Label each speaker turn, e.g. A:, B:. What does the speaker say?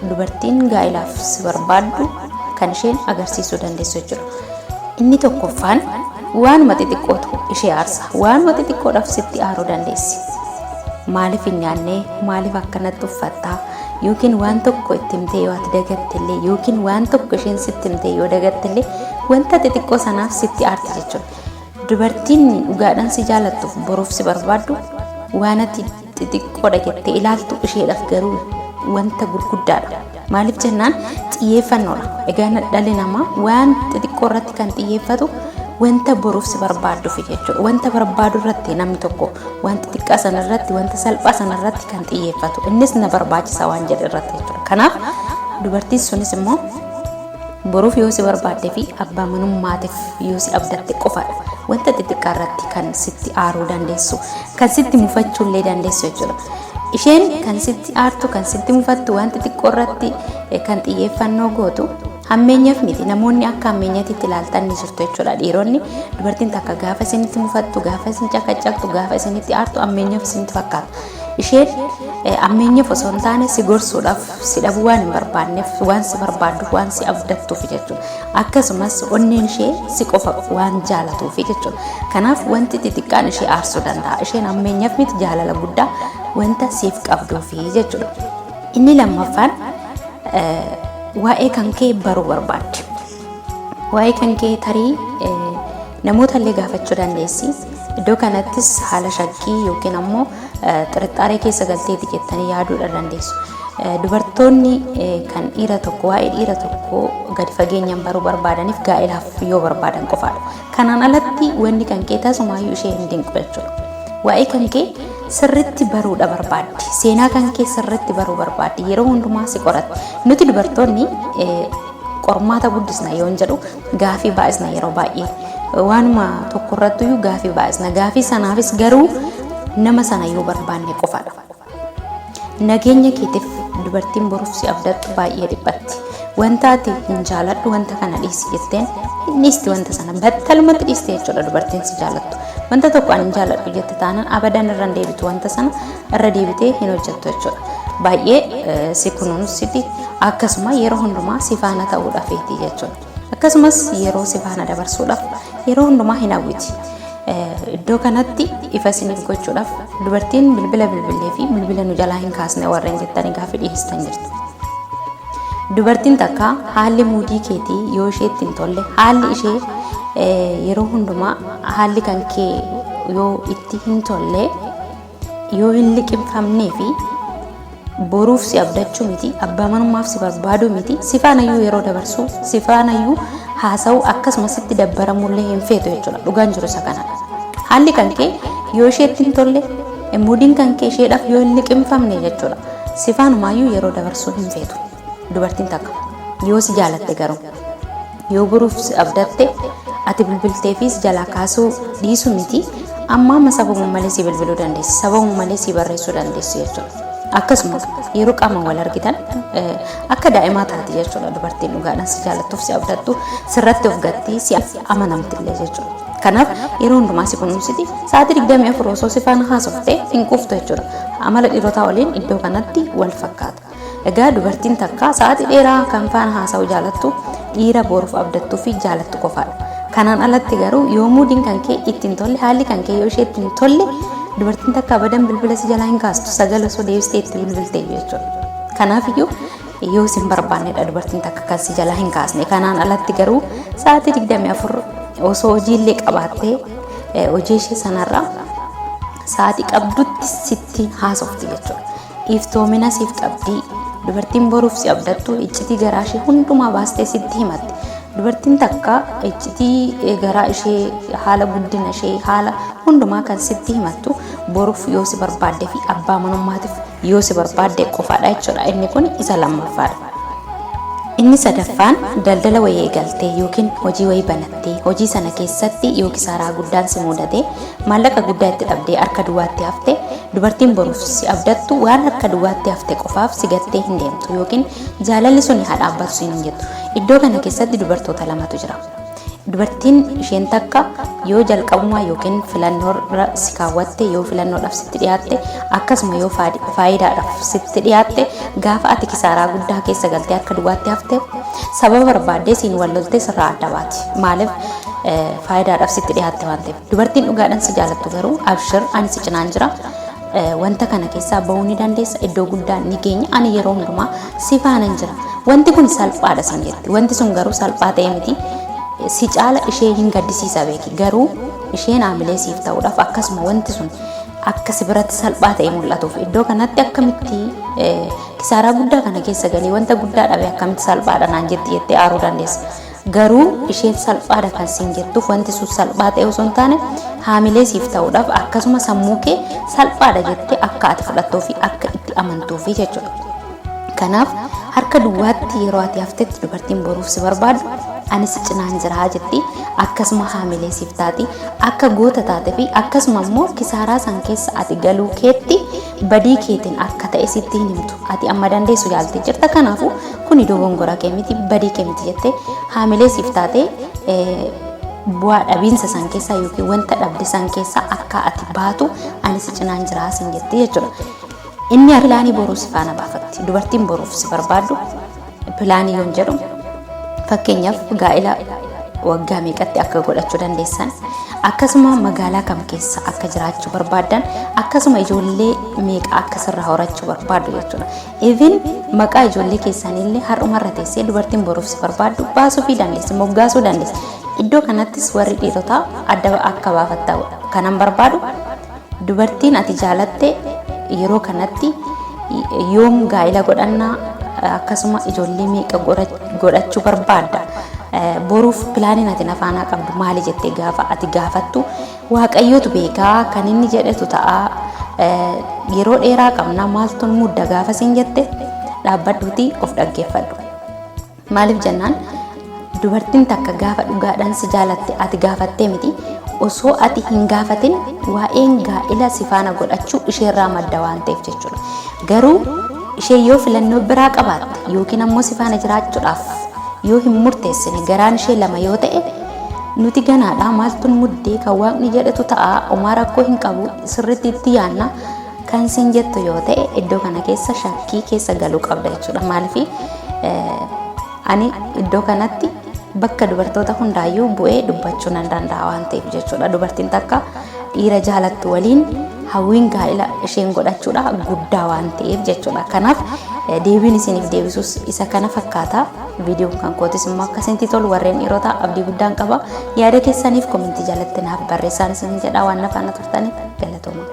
A: dubartiin gaa'ilaaf si barbaaddu kan isheen agarsiisuu dandeessu jechuudha. Inni tokkoffaan waanuma xixiqqootu ishee aarsa. Waanuma xixiqqoodhaaf sitti aaruu dandeessi. Maaliif hin nyaannee? Maaliif akkanatti uffattaa? Yookiin waan tokko itti himtee yoo ati dagattellee yookiin waan tokko isheen sitti himtee yoo dagattellee wanta xixiqqoo sanaaf sitti aarti jechuudha. Dubartiin dhugaadhaan si jaalattuuf boruuf si barbaaddu waan ati xixiqqoodha jettee ilaaltu isheedhaaf garuu wanta gurguddaadha. Maaliif jennaan xiyyeeffannoodha. Egaa dhalli namaa waan xixiqqoo irratti kan xiyyeeffatu wanta boruuf si barbaadduuf jechuudha. Wanta barbaadu irratti namni tokko waan xixiqqaa sana irratti wanta salphaa sana irratti kan xiyyeeffatu innis na barbaachisa waan jedhe irratti jechuudha. Kanaaf dubartiin sunis immoo boruuf yoo si barbaadde fi abbaa manummaatiif yoo si abdatte qofaadha. Wanta xixiqqaa irratti kan sitti aaruu dandeessu, kan sitti mufachuu illee dandeessu jechuudha. Isheen kan sitti aartu, kan sitti mufattu waan xixiqqoo irratti kan xiyyeeffannoo gootu hammeenyaaf miti. Namoonni akka hammeenyaatti ilaaltan ni jirtu jechuudha. Dhiironni dubartiin takka gaafa isinitti mufattu, gaafa isin caqacaqtu, gaafa isinitti aartu hammeenyaaf isinitti fakkaata. Isheen hammeenyaaf osoo hin taane si gorsuudhaaf si dhabuu waan hin barbaanneef waan si barbaadduuf waan si abdattuuf jechuudha. Akkasumas onneen ishee si qofa waan jaalatuuf jechuudha. Kanaaf wanti xixiqqaan ishee aarsuu danda'a. Isheen hammeenyaaf miti jaalala guddaa wanta siif qabduufi jechuudha. Inni lammaffaan waa'ee kan kee baruu barbaaddi. Waa'ee kan kee tarii namoota illee gaafachuu dandeessi. Iddoo kanattis haala shakkii yookiin ammoo xirixxaaree keessa galteeti jettanii yaaduudha dandeessu. Dubartoonni kan dhiira tokko waa'ee dhiira tokko gadi fageenyaan baruu barbaadaniif gaa'elaaf yoo barbaadan qofaadha. Kanaan alatti wanni kan kee tasumaayyuu ishee hin dinqu jechuudha. Waa'ee kan kee sirritti baruudha barbaaddi. Seenaa kan kee sirritti baruu barbaaddi. Yeroo hundumaa si qoratti. Nuti dubartoonni qormaata guddisna yoon jedhu gaafii baay'isna yeroo baay'ee. Waanuma tokko irrattiyyuu gaafii baay'isna. Gaafii sanaafis garuu nama sana yoo barbaanne qofaadha. Nageenya keetiif dubartiin boruuf si abdattu baay'ee dhiphatti. Wanta ati hin jaaladhu wanta kana dhiisi jetteen hin dhiisti wanta sana battalumatti dhiiste jechuudha dubartiin si jaalattu. Wanta tokko ani hin jaaladhu jette taanaan abadan irra hin deebitu wanta sana irra deebitee hin hojjettu jechuudha. Baay'ee si kunuunsiti akkasuma yeroo hundumaa si faana ta'uudha feeti jechuudha. Akkasumas yeroo si faana dabarsuudhaaf yeroo hundumaa hin hawwiti. Iddoo kanatti ifa isiniif gochuudhaaf dubartiin bilbila bilbilee fi bilbila nu jalaa hin kaasne warreen jettanii gaaffii dhiyeessitan jirtu. Dubartiin takka haalli muudii keetii yoo isheetti hin tolle haalli ishee yeroo hundumaa haalli kan kee yoo itti hin tolle yoo hin liqimfamnee fi boruuf si abdachuu miti abbaa manummaaf si barbaaduu miti si faanayyuu yeroo dabarsuu si faanayyuu haasa'uu akkasumas sitti dabbaramullee hin feetu jechuudha dhugaan jiru isa kanadha. Haalli kan kee yoo isheetti hin tolle mudiin kan kee isheedhaaf yoo hin liqimfamne jechuudha si faanumaayyuu yeroo dabarsuu hin feetu dubartiin takka yoo si jaalatte garuu yoo boruuf si abdatte ati bilbiltee fi si jalaa kaasuu dhiisu miti amma amma sababuma malee si bilbiluu dandeessi sababuma malee si barreessuu dandeessi jechuudha. Akkasuma yeroo qaama wal argitan akka daa'imaa taati jechuudha dubartiin dhugaadhaan si jaalattuuf si abdattu sirratti of gatti si amanamti illee jechuudha. Kanaaf yeroo hundumaa si kunuunsiti sa'aatii 24 osoo si faana haasoftee hin quuftu jechuudha. Amala dhiirotaa waliin iddoo kanatti wal fakkaata. Egaa dubartiin takka sa'aatii dheeraa kan faana haasa'uu jaalattu dhiira boruuf abdattuu fi jaalattu qofaadha. Kanaan alatti garuu yoo muudiin kan kee itti hin tolle haalli kan kee yoo ishee itti hin tolle dubartiin takka abadan bilbila si jalaa hin kaastu sagal osoo deebistee itti bilbilte jechuudha. Kanaaf iyyuu yoo isin barbaannedha dubartiin takka kan si jalaa hin kaasne. Kanaan alatti garuu sa'aatii 24 osoo hojiillee qabaattee hojii ishee sanarraa sa'aatii qabdutti sitti haasofti jechuudha. Iftoomina siif qabdi. Dubartiin boruuf si abdattu iccitii garaa ishee hundumaa baastee sitti himatti. Dubartiin takka iccitii garaa ishee haala guddina ishee haala hundumaa kan sitti himattu boruuf yoo si barbaadde fi abbaa manummaatiif yoo si barbaadde qofaadha jechuudha. Inni kun isa lammaffaadha. Inni sadaffaan daldala wayii eegaltee yookiin hojii wayii banattee hojii sana keessatti yoo kisaaraa guddaan si mudate maallaqa guddaa itti dhabdee harka duwwaatti hafte dubartiin boruuf si abdattu waan harka duwwaatti hafte qofaaf si gattee hin deemtu yookiin jaalalli suni haa dhaabbatu siin hin jettu. Iddoo kana keessatti dubartoota lamatu jira. Dubartiin isheen takka yoo jalqabumaa yookiin filannoorra si kaawwatte, yoo filannoodhaaf sitti dhiyaatte, akkasuma yoo faayidaadhaaf sitti dhiyaatte, gaafa ati kisaaraa guddaa keessa galtee harka duwwaatti hafte sababa barbaaddee siin wal loltee sirraa adda baati. Maaliif? Faayidaadhaaf sitti dhiyaatte waan ta'eef. Dubartiin dhugaadhaan si jaalattu garuu, abshir, ani si cinaan jira. Wanta kana keessaa bahuu ni dandeessa, iddoo guddaa ni geenya, ani yeroo hundumaa si faanan jira. Wanti kun salphaadha sin jetti. Wanti sun garuu salphaa ta'e miti. Si caala ishee hin gaddisiisa beeki. Garuu isheen haamilee siif ta'uudhaaf, akkasuma wanti sun akka si biratti salphaa ta'e mul'atuuf, iddoo kanatti akkamitti kisaaraa guddaa kana keessa galee wanta guddaa dhabe akkamitti salphaadha naan jetti jettee aaruu dandeessa. Garuu isheen salphaadha kan siin jettuuf wanti sun salphaa ta'e osoo hin taane, haamilee siif ta'uudhaaf, akkasuma sammuu kee salphaadha jettee akka ati fudhattuu fi akka itti amantuufi jechuudha. Kanaaf harka duwwaatti yeroo ati haftetti dubartiin boruuf si barbaadu ani si cinaan jiraa jetti, akkasuma haamilee siif taati, akka goota taate fi akkasuma immoo kisaaraa san keessa ati galuu keetti badii keetiin akka ta'e sitti hin himtu. Ati amma dandeessu yaaltee jirta, kanaafuu kuni dogongora kee miti, badii kee miti jettee haamilee siif taate bu'aa dhabiinsa san keessaa yookiin wanta dhabde san keessaa akka ati baatu ani si cinaan jiraa sin jetti jechuudha. Inni pilaanii boruu si faana baafatti. Dubartiin boruuf si barbaaddu pilaanii yoon jedhu, fakkeenyaaf gaa'ila waggaa meeqatti akka godhachuu dandeessan, akkasuma magaalaa kam keessa akka jiraachuu barbaaddan, akkasuma ijoollee meeqa akka sirraa horachuu barbaaddu jechuudha. Even maqaa ijoollee keessaniillee har'umarra teessee dubartiin boruuf si barbaaddu baasuu fi dandeessi, moggaasuu dandeessi. Iddoo kanattis warri dhiirotaa adda akka baafatta kanan barbaadu, dubartiin ati jaalatte yeroo kanatti yoom gaa'ila godhannaa, akkasuma ijoollee meeqa godhachuu barbaadda, boruuf pilaaniin ati nafaanaa qabdu maali jettee gaafa ati gaafattu, waaqayyotu beekaa, kan inni jedhetu ta'a, yeroo dheeraa qabna, maaltu mudda gaafa siin jette, dhaabbadhuutii of dhaggeeffadhu. Maaliif jennaan, dubartiin takka gaafa dhugaadhaan si jaalatte ati gaafattee miti, osoo ati hin gaafatin waa'een gaa'ila si faana godhachuu isheerraa madda waan ta'eef jechuudha. Garuu ishee yoo filannoo biraa qabaatte yookiin ammoo si faana jiraachuudhaaf yoo hin murteessine, garaan ishee lama yoo ta'e, nuti ganaadha, maaltu muddee, kan waaqni jedhetu ta'a, homaa rakkoo hin qabu, sirriitti itti yaanna kan siin jettu yoo ta'e, iddoo kana keessa shakkii keessa galuu qabda jechuudha. Maaliif? Ani iddoo kanatti bakka dubartoota hundaayyuu bu'ee dubbachuu nan danda'a waan ta'eef jechuudha. Dubartiin takka dhiira jaalattu waliin hawwiin gaa'ila isheen godhachuudha guddaa waan ta'eef jechuudha. Kanaaf deebiin isiniif deebisus isa kana fakkaata. Viidiyoon kan kootis immoo akkasitti tolu warreen dhiirotaa abdii guddaan qaba. Yaada keessaniif komentii jalatti naaf barreessaan isin jedha. Waan na faana turtaniif galatooma.